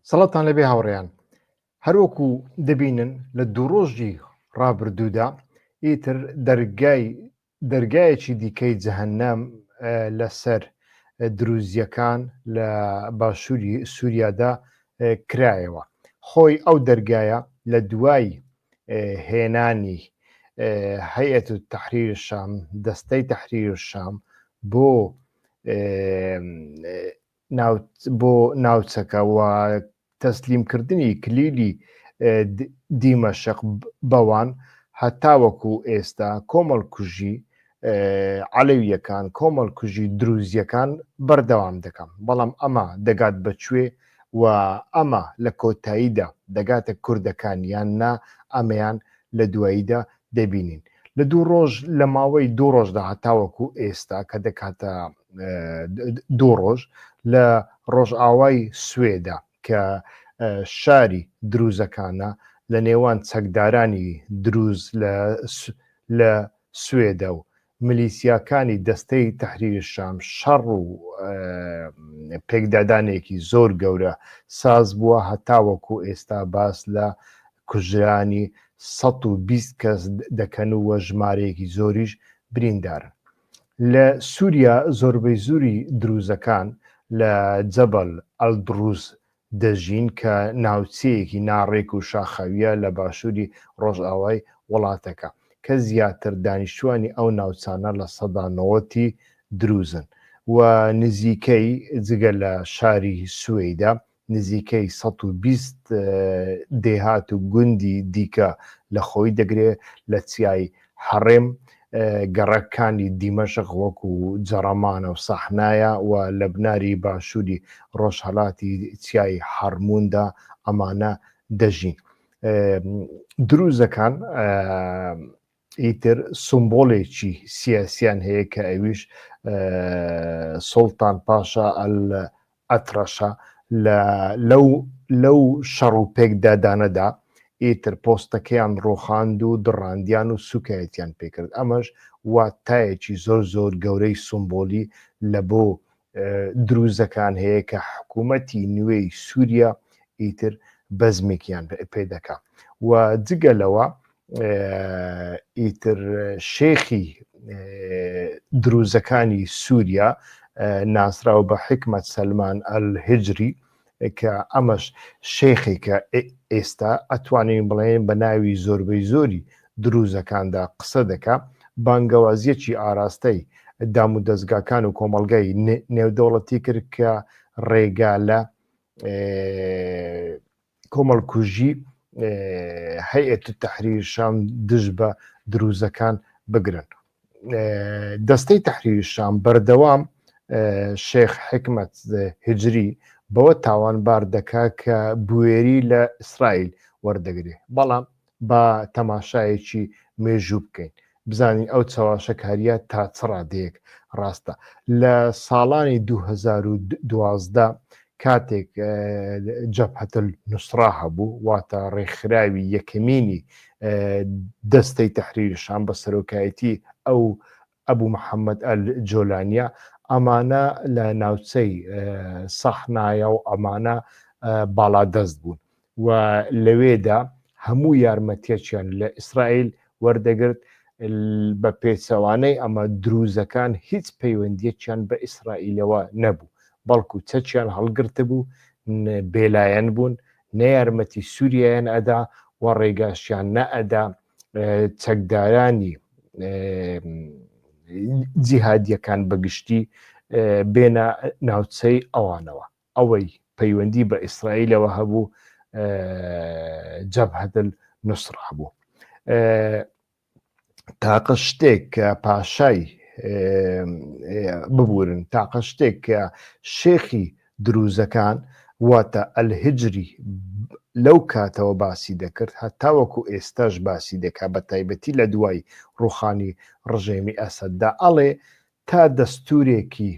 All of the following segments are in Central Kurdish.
سڵاوتان لەبێ هاوڕێیان هەروەکو دەبینن لە دوو ڕۆژی ڕابردوودا ئیتر دەرگای دەرگایەکی دیکەی جەهەنەم لەسەر دروزیەکان لە باشووری سووریادا کرایەوە خۆی ئەو دەرگایە لە دوای هێنانی هەیئەت تەحریر شام دەستەی تەحریر شام بۆ بۆ ناوچەکە و تەسلیمکردنی کلیلی دیمەشق بەوان هەتاوەکو ئێستا کۆمەڵکوژی عەلەوییەکان، کۆمەڵکوژی دروزییەکان بەردەوام دەکا. بەڵام ئەمە دەگات بە کوێ و ئەمە لە کۆتاییدا دەگاتە کوردەکان یان نا ئەمەیان لە دواییدا دەبینین. لە دوو ڕۆژ لە ماوەی دوو ڕۆژدا هەتاوەکو ئێستا کە دەکاتە دوو ڕۆژ لە ڕۆژئاوای سوێدا کە شاری دروزەکانە لە نێوان چەکدارانی دروز لە سوێدە و ملیسیاکانی دەستەی تەحریر شام شەڕ و پێکدادانێکی زۆر گەورە ساز بووە هەتاوەکو ئێستا باس لە کوژرانی 120 کەس دەکەن و ژمارەیەکی زۆریش بریندارن. لە سوریا زۆربەی زوری دروزەکان لە جەبەل ئەلدروز دەژین کە ناوچەیەکی ناڕێک و شاخاوییە لە باشوری ڕۆژئاوای وڵاتەکە کە زیاتر دانیشتوانی ئەو ناوچانە 90% ی دروزن و نزیکەی جگە لە شاری سوەیدا نزیکەی 120 دێهات و گوندی دیکە لە خۆی دەگرێ لە چیای حەڕێم، گەڕەکانی دیمەشق وەکو جەڕەمانە و سەحنایە و لە بناری باشووری ڕۆژهەلاتی چیای حەڕمووندا ئەمانە دەژین. دروزەکان ئیتر سمبۆلێکی سیاسیان هەیە کە ئەویش سوڵتان پاشا ئەترەشە لە لەو لەو شەڕ و پێکدادانەدا ئیتر پۆستەکەیان ڕۆخاند و دڕاندیان و سوکایەتیان پێکرد ئەمەش واتایەکی زۆر زۆر گەورەی سمبۆلی لە بۆ دروزەکان هەیە کە حکوومەتی نوێی سووریا ئیتر بەزمێکیان پێ دەکا و جگە لەوە ئیتر شێخی دروزەکانی سووریا ناسراو بە حکمت سەلمان ئەلهجری کە ئەمەش شێخێکە ئێستا ئەتوانین بڵێن بە ناوی زۆربەی زۆری دروزەکاندا قسە دەکا، بانگەوازییەکی ئاراستەی دامودەزگاکان و کۆمەڵگای نێودەوڵەتی کرد کە ڕێگا لە کۆمەڵکوژی هەیئەت تەحریر شام دژ بە دروزەکان بگرن. دەستەی تەحریر شام بەردەوام شێخ حکمت هجری بەوە تاوانبار دەکا کە بوێری لە ئیسرائیل وەردەگرێ، بەڵام با تەماشایەکی مێژوو بکەین بزانین ئەو چەواشەکاریە تا چ ڕادەیەک ڕاستە. لە ساڵانی 2012 کاتێک جەبهەت النوسرا هەبوو، واتە ڕێکخراوی یەکەمینی دەستەی تەحریر شام بە سەرۆکایەتی ئەو ئەبو محەممەد ئەلجۆلانیە، ئەمانە لە ناوچەی سەحنایە و ئەمانە باڵادەست بوون و لەوێدا هەموو یارمەتیەکیان لە ئیسرائیل وەردەگرت، بە پێچەوانەی ئەمە دروزەکان هیچ پەیوەندیەکیان بە ئیسرائیلەوە نەبوو، بەڵکو چەکیان هەڵگرتبوو، بێلایەن بوون، نە یارمەتی سوریایان ئەدا و ڕێگاشیان نەئەدا چەکدارانی جیهادیەکان بەگشتی بێنە ناوچەی ئەوانەوە. ئەوەی پەیوەندی بە ئیسرائیلەوە هەبوو جەبهەت نوسرە بوو. تاقە شتێک کە پاشای ببورن تاقە شتێک کە شێخی دروزەکان واتە ئەلهجری لەو کاتەوە باسی دەکرد هەتاوەکو ئێستاش باسی دەکا بە تایبەتی لە دوای ڕوخانی ڕژێمی ئەسەددا ئەڵێ تا دەستوورێکی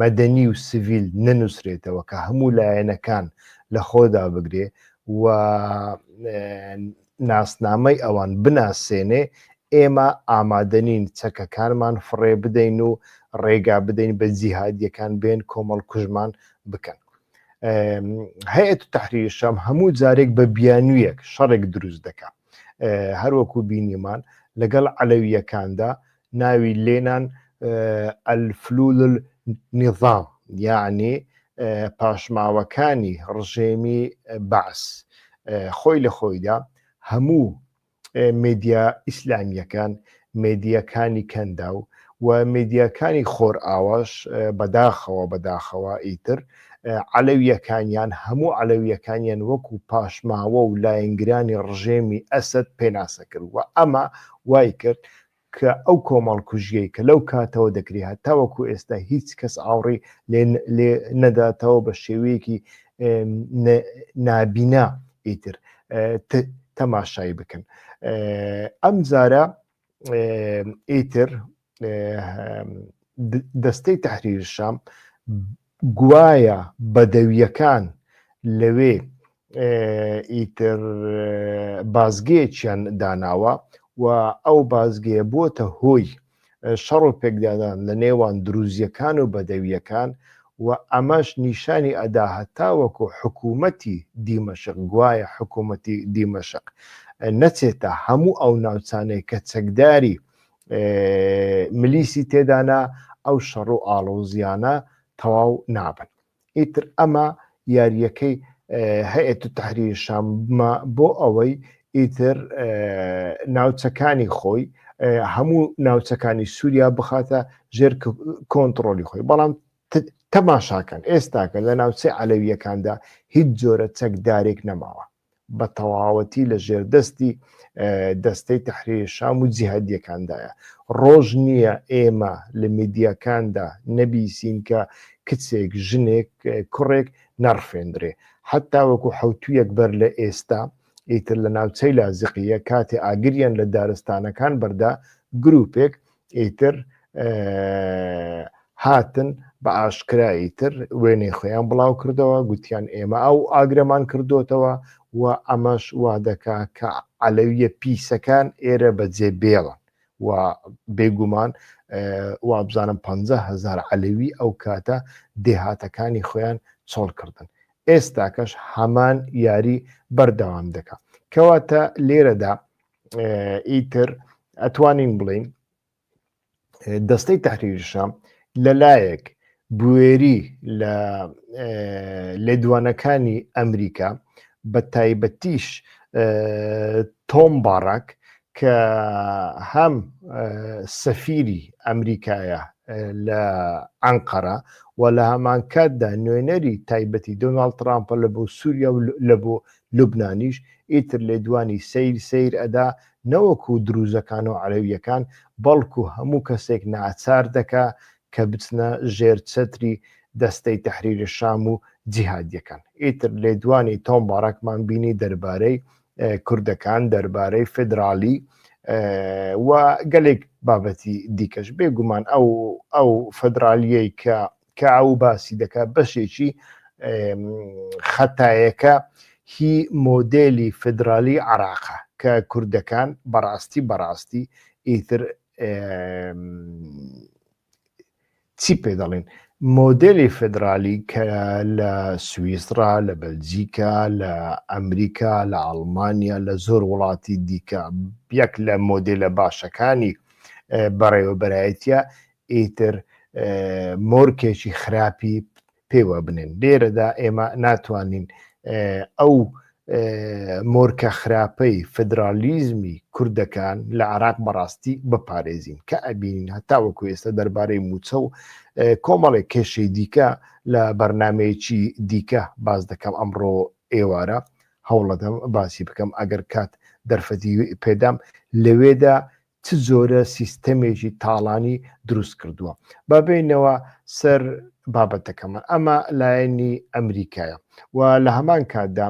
مەدەنی و سڤیل نەنووسرێتەوە کە هەموو لایەنەکان لە خۆدا بگرێ و ناسنامەی ئەوان بناسێنێ، ئێمە ئامادەنین چەکەکانمان فڕێ بدەین و ڕێگا بدەین بە جیهادیەکان بێن کۆمەڵکوژمان بکەن. هەیئەت تەحریر شام هەموو جارێک بە بیانوویەک شەڕێک دروست دەکا. هەروەکو بینیمان لەگەڵ عەلەوییەکاندا ناوی لێنان الفلول النظام یعنی پاشماوەکانی ڕژێمی بەعس خۆی لە خۆیدا هەموو مێدیا ئیسلامییەکان، مێدیاکانی کەنداو و مێدیاکانی خۆرئاواش بەداخەوە بەداخەوە ئیتر عەلەوییەکانیان هەموو عەلەوییەکانیان وەکو پاشماوە و لایەنگرانی ڕژێمی ئەسەد پێناسە کرد و ئەمە وای کرد کە ئەو کۆمەڵکوژیەی کە لەو کاتەوە دەکرێ هەتاوەکو ئێستا هیچ کەس ئاوڕی لێ نەداتەوە بە شێوەیەکی نابینا ئیتر تەماشای بکەن ئەم جارە ئیتر دەستەی تحریر شام گوایە بەدەویەکان لەوێ ئیتر بازگەیەکیان داناوە و ئەو بازگەیە بووەتە هۆی شەڕ و پێکدادان لە نێوان دروزیەکان و بەدەویەکان و ئەمەش نیشانی ئەدا هەتاوەکو حکوومەتی دیمەشق گوایە حکوومەتی دیمەشق نەچێتە هەموو ئەو ناوچانەی کە چەکداری ملیسی تێدانە ئەو شەڕ و ئاڵۆزیانە تەواو نابن. ئیتر ئەمە یارییەکەی هەیئەت تەحریر شامە بۆ ئەوەی ئیتر ناوچەکانی خۆی هەموو ناوچەکانی سووریا بخاتە ژێر کۆنتڕۆلی خۆی بەڵام تەماشاکەن ئێستاکە لە ناوچەی عەلەویەکاندا هیچ جۆرە چەکدارێک نەماوە بە تەواوەتی لە ژێردەستی دەستەی تەحریر شام و جیهادیەکاندایە. ڕۆژ نییە ئێمە لە میدیاکاندا نەبیسین کە کچێک، ژنێک، کوڕێک نەڕفێندرێ. حەتا وەکو حەوتوویەک بەر لە ئێستا ئیتر لە ناوچەی لازقیە کاتێ ئاگریان لە دارستانەکان بەردا گروپێک ئیتر هاتن بە ئاشکرا ئیتر وێنەی خۆیان بڵاو کردەوە گوتیان ئێمە ئەو ئاگرەمان کردوتەوە و ئەمەش وا دەکا کە عەلەویە پیسەکان ئێرە بەجێ بێڵن و بێگومان وابزانم 500هزار عەلەوی ئەو کاتە دێهاتەکانی خۆیان چۆڵ کردن ئێستاکەش هەمان یاری بەردەوام دەکا کەواتە لێرەدا ئیتر ئەتوانین بڵین دەستەی تحریر شام لەلایەک بوێری لە لێدوانەکانی ئەمریکا بە تایبەتیش تۆم باراک کە هەم سەفیری ئەمریکایە لە ئەنقەرە و لە هەمانکاتدا نوێنەری تایبەتی دۆناڵد ترامپە لە بۆ سووریا و لە بۆ لوبنانیش ئیتر لێدوانی سەیر سەیر ئەدا نەوەکو دروزەکان و عەلەویەکان بەڵکو هەموو کەسێک ناچار دەکا کە بچنە ژێر چەتری دەستەی تەحریر شام و جیهادیەکان. ئیتر لێدوانی تۆم باراکمان بینی دەربارەی کوردەکان، دەربارەی فیدرالی و گەلێک بابەتی دیکەش. بێگومان ئەو ئەو فیدرالیەی کە کە ئەو باسی دەکات بەشێکی خەتایەکە هی مۆدێلی فیدرالی عراقە کە کوردەکان بەڕاستی بەڕاستی ئیتر چی پێ دەڵێن مۆدێلی فیدرالی کە لە سویسرا لە بەلجیکا لە ئەمریکا لە ئەڵمانیا لە زۆر وڵاتی دیکە یەک لە مۆدێلە باشەکانی بەڕێوەبەرایەتە ئیتر مۆرکێکی خراپی پێوە بنێن. لێرەدا ئێمە ناتوانین ئەو مۆرکە خراپەی فدرالیزمی کوردەکان لە عراق بەڕاستی بپارێزین کە ئەبینین هەتاوەکو ئێستا دەربارەی موچە و کۆمەڵێک کێشەی دیکە لە بەرنمەیەکی دیکە باز دەکەم ئەمڕۆ ئێوارە هەوڵەدەم باسی بکەم ئەگەر کات دەرفەتی پێدام لەوێدا چ جۆرە سیستەمێکی تاڵانی دروست کردووە. با بێینەوە سەر بابەتەکەمان. ئەمە لایەنی ئەمریکایە و لە هەمان کاتدا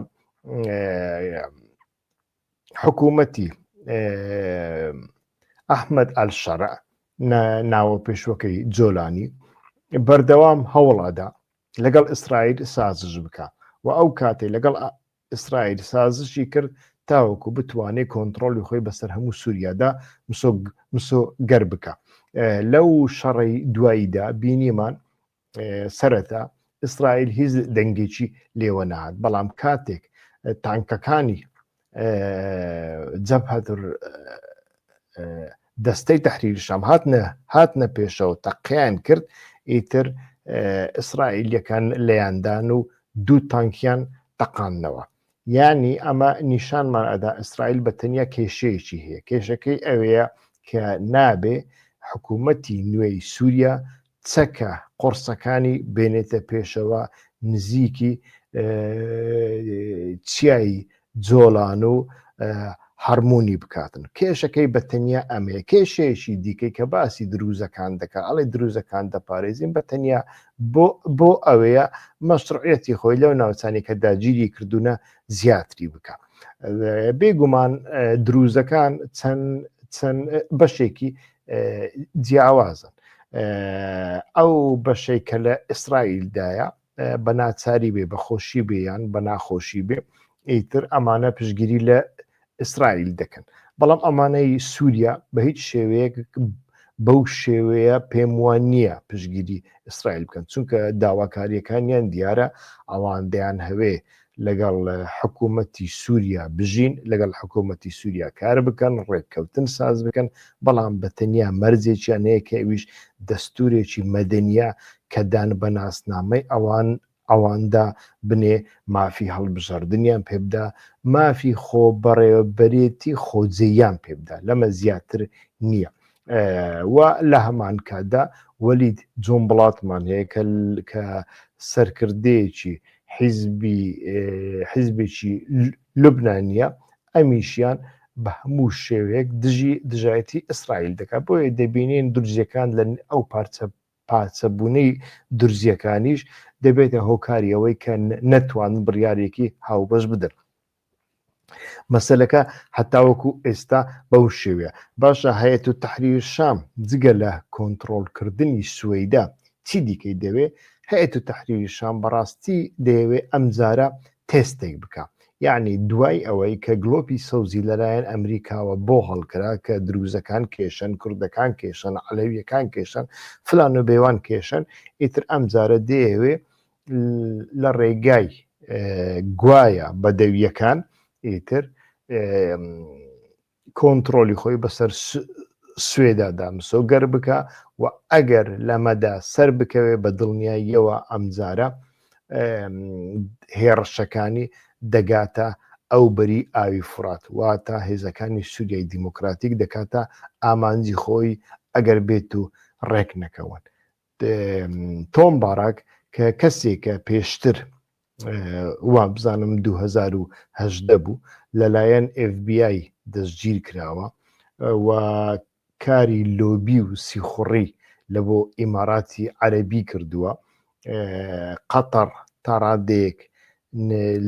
حکوومەتی ئەحمەد ئەلشەرع ناوە پێشوەکەی جۆلانی بەردەوام هەوڵەدا لەگەڵ ئیسرائیل سازش بکە و ئەو کاتێک لەگەڵ ئیسرائیل سازشی کرد تاوەکو بتوانێت کۆنتڕۆڵی خۆی بەسەر هەموو سووریادا مسۆگەر بکە. لەو شەڕەی دواییدا بینیمان سەرەتا ئیسرائیل هیچ دەنگێکی لێوە نەهات، بەڵام کاتێک تانکەکانی جەبهەت دەستەی تەحریر شام هاتنە هاتنە پێشەوە تەقیان کرد ئیتر ئیسرائیلیەکان لێیاندان و دوو تانکیان تەقاندنەوە. یانی ئەمە نیشانمان ئەدا ئیسرائیل بە تەنیا کێشەیەکی هەیە، کێشەکەی ئەوەیە کە نابێ حکوومەتی نوێی سووریا چەکە قوڕسەکانی بێنێتە پێشەوە نزیکی چیای جۆلان و هەرمونی بکاتن کێشەکەی بە تەنیا ئەمەیە کێشەیەکی دیکەی کە باسی دروزەکان دەکا ئەڵێ دروزەکان دەپارێزین بە تەنیا بۆ بۆ ئەوەیە مەشروعیەتی خۆی لەو ناوچانی کە داگیری کردوونە زیاتری بکە بێگومان دروزەکان چەند چەند بەشێکی جیاوازن ئەو بەشەی کە لە ئیسرائیلدایە بە ناچاری بێ بە خۆشی بێ یان بە ناخۆشی بێ ئیتر ئەمانە پشگیری لە ئیسرائیل دەکەن بەڵام ئەمانەی سووریا بە هیچ شێوەیەک بەو شێوەیە پێم وان نییە پشگیری ئیسرائیل بکەن چونکە داواکاریەکانیان دیارە ئەوان دەیان هەوێ لەگەڵ حکوومەتی سووریا بژین لەگەڵ حکوومەتی سووریا کار بکەن ڕێککەوتن ساز بکەن بەڵام بە تەنیا مەرجێکیان هەیە کە ئەویش دەستورێکی مەدەنیە کە دان بە ناسنامەی ئەوان ئەواندا بنێ مافی هەڵبژاردنیان پێبدا مافی خۆ بەڕێوەبەرێتی خۆجێیان پێبدا لەمە زیاتر نییە و لە هەمان کاتدا وەلید جۆنبڵاتمان هەیە کە سەرکردەیەکی حیزبی حیزبێکی لوبنانیە ئەمیشیان بە هەموو شێوەیەک دژی دژایەتی ئیسرائیل دەکات بۆیە دەبینین دورزیەکان لە ئەو پارچە پارچەبوونەی دورزیەکانیش دەبێتە هۆکاری ئەوەی کە نەتوانن بڕیارێکی هاوبەش بدەن مەسەلەکە هەتاوەکو ئێستا بەو شێوەیە باشە هەیەت و تەحریر شام جگە لە کۆنتڕۆڵکردنی سوەیدا چی دیکەی دەوێ؟ هەیەت و تەحریر شام بەڕاستی دەیەوێ ئەمجارە تێستێک بکا یەعنی دوای ئەوەی کە گلۆپی سەوزی لەلایەن ئەمریکاوە بۆ هەڵکرا کە دروزەکان کێشەن کوردەکان کێشەن عەلەویەکان کێشەن فلان و بێوان کێشەن ئیتر ئەمجارە دەیەوێ لە ڕێگای گوایە بەدەویەکان ئیتر کۆنتڕۆلی خۆی بەسەر سوێدادا مسۆگەر بکە و ئەگەر لەمەدا سەر بکەوێ بە دڵنیاییەوە ئەمجارە هێڕشەکانی دەگاتە ئەو بەری ئاوی فڕات واتە هێزەکانی سووریای دیموکراتیک دەکاتە ئامانجی خۆی ئەگەر بێت و ڕێک نەکەون تۆم باراک کە کەسێکە پێشتر وابزانم 2018 بوو لەلایەن FBI دەستگیر کراوە و کاری لۆبی و سیخوڕی لە بۆ ئیماراتی عەربی کردووە قەتەر تا ڕادەیەک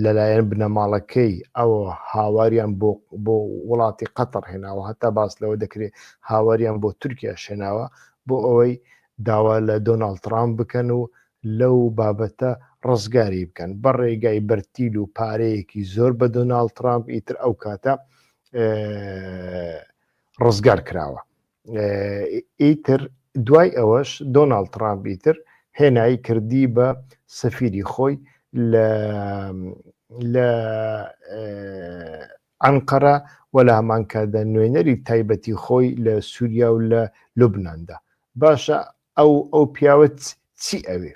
لەلایەن بنەماڵەکەی ئەوە هاواریان بۆ بۆ وڵاتی قەتەر هێناوە هەتا باس لەوە دەکرێت هاواریان بۆ تورکیا شێناوە بۆ ئەوەی داوا لە دۆناڵد ترامپ بکەن و لەو بابەتە ڕزگاری بکەن بە ڕێگای بەرتیل و پارەیەکی زۆر بە دۆناڵد ترامپ ئیتر ئەو کاتە ڕزگار کراوە ئیتر دوای ئەوەش دۆناڵد ترامپ ئیتر هێنایی کردی بە سەفیری خۆی لە لە ئەنقەرە و لە هەمان کاتدا نوێنەری تایبەتی خۆی لە سووریا و لە لوبنااندا باشە ئەو ئەو پیاوە چی ئەوێ؟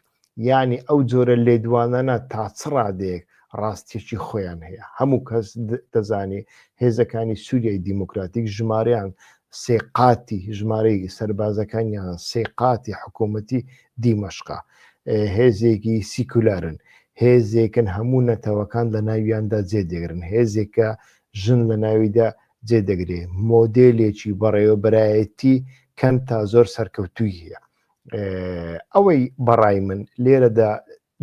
یانی ئەو جۆرە لێدوانانە تا چ ڕادەیەک ڕاستیەکی خۆیان هەیە؟ هەموو کەس دەزانێ هێزەکانی سوریای دیموکراتیک ژمارەیان سێ قاتی ژمارەی سەربازەکانیان سێ قاتی حکوومەتی دیمەشقە. هێزێکی سیکولارن، هێزێکن هەموو نەتەوەکان لە ناویاندا جێ دەگرن، هێزێکە ژن لە ناویدا جێ دەگرێ، مۆدێلێکی بەڕێوەبەرایەتی کەم تا زۆر سەرکەوتووی هەیە. ئەوەی بەڕای من لێرەدا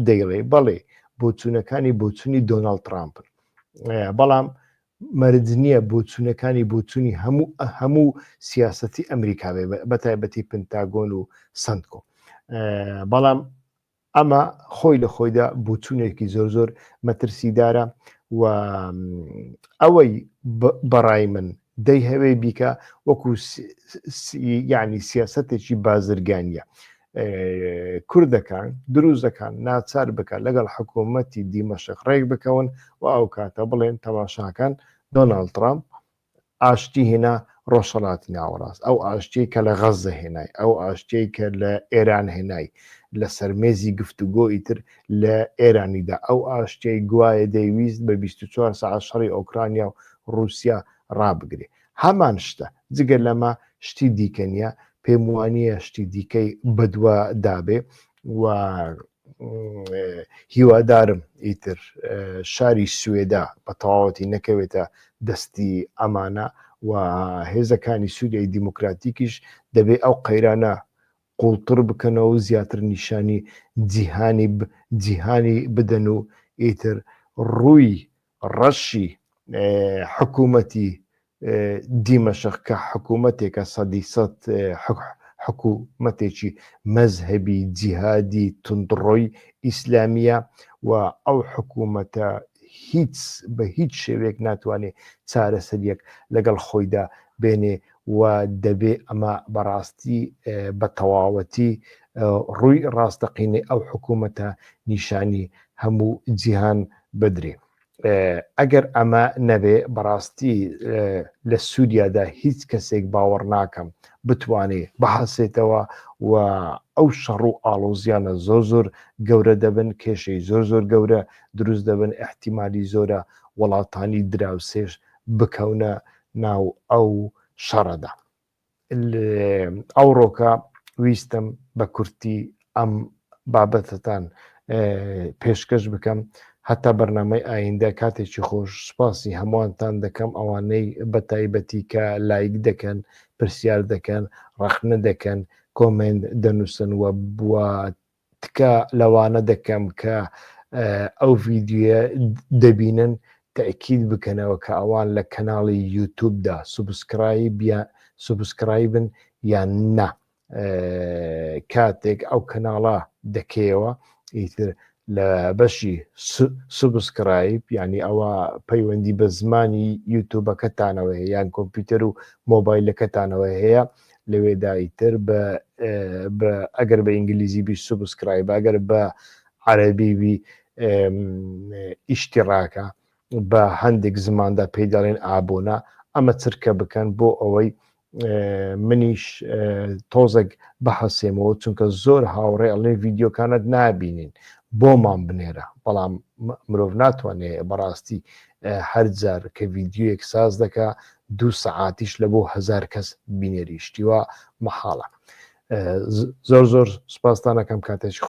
دەیڵێ بەڵێ بۆچوونەکانی بۆچوونی دۆناڵد ترامپن بەڵام مەرج نییە بۆچوونەکانی بۆچوونی هەموو هەموو سیاستی ئەمریکا بێ بە تایبەتی پنتاگۆن و سنتکۆم بەڵام ئەمە خۆی لە خۆیدا بۆچوونێکی زۆر زۆر مەترسیدارە و ئەوەی بەڕای من دەیهەوێ بیکە وەکو یعنی سیاستێکی بازرگانیە. کوردەکان دروزەکان ناچار بکات لەگەڵ حکوومەتی دیمەشق ڕێک بکەون و ئەو کاتە بڵێن تەماشاکان دۆناڵد ترامپ ئاشتی هێنا ڕۆژهەڵاتی ناوەڕاست، ئەو ئاشتیەی کە لە غەززە هێنای، ئەو ئاشتیەی کە لە ئێران هێنای لەسەر مێزی گفتوگۆ ئیتر لە ئێرانیدا، ئەو ئاشتیەی گوایە دەیویست بە 24 سەعات شەڕی ئۆکرانیا و ڕووسیا ڕابگرێ. هەمان شتە، جگە لەمە شتی دیکە نییە، پێم وانییە شتی دیکەی بەدوا دابێ و هیوادارم ئیتر شاری سوێدا بە تەواوەتی نەکەوێتە دەستی ئەمانە و هێزەکانی سووریای دیموکراتیکیش دەبێ ئەو قەیرانە قوڵتر بکەنەوە و زیاتر نیشانی جیهانی جیهانی بدەن و ئیتر ڕووی ڕەشی حکوومەتی دیمەشق کە حکوومەتێکە سەدی سەد حکوومەتێکی مەزهەبی جیهادی توندڕۆی ئیسلامیە و ئەو حکوومەتە هیچ بە هیچ شێوەیەک ناتوانێ چارەسەریەک لەگەڵ خۆیدا بێنێ و دەبێ ئەمە بەڕاستی بە تەواوەتی ڕووی ڕاستەقینەی ئەو حکوومەتە نیشانی هەموو جیهان بدرێ. ئەگەر ئەمە نەبێ بەڕاستی لە سووریادا هیچ کەسێک باوەڕ ناکەم بتوانێ بحەسێتەوە و ئەو شەڕ و ئاڵۆزیانە زۆر زۆر گەورە دەبن کێشەی زۆر زۆر گەورە دروست دەبن احتیمالی زۆرە وڵاتانی دراوسێش بکەونە ناو ئەو شەڕەدا. ئەوڕۆکە ویستم بە کورتی ئەم بابەتەتان پێشکەش بکەم هەتا بەرنامەی ئایندە کاتێکی خۆش سوپاسی هەمووانتان دەکەم ئەوانەی بە تایبەتی کە لایک دەکەن پرسیار دەکەن ڕەخنە دەکەن comment دەنووسن و بووە تکا لەوانە دەکەم کە ئەو ڤیدیۆیە دەبینن تەئکید بکەنەوە کە ئەوان لە کەناڵی یوتوبدا subscribe یا subscribe ن یان نا کاتێک ئەو کەناڵە دەکەیەوە ئیتر لە بەشی subscribe یعنی ئەوە پەیوەندی بە زمانی یوتوبەکەتانەوە هەیە یان کۆمپیوتەر و مۆبایلەکەتانەوە هەیە لەوێدا ئیتر بە بە ئەگەر بە ئینگلیزی بی subscribe ئەگەر بە عەربی بی اشتراک ە بە هەندێک زماندا پێی دەڵێن ئابۆنا ئەمە چرکە بکەن بۆ ئەوەی منیش تۆزێک بحەسێمەوە چونکە زۆر هاوڕێ ئەڵێن ڤیدیۆکانت نابینین بۆمان بنێرە بەڵام مرۆڤ ناتوانێ بەڕاستی هەر جار کە ڤیدیۆیەک ساز دەکا دوو سەعاتیش لە بۆ هەزار کەس بینێری شتیوا مەحاڵە زۆر زۆر سپاستانەکەم کاتێکی.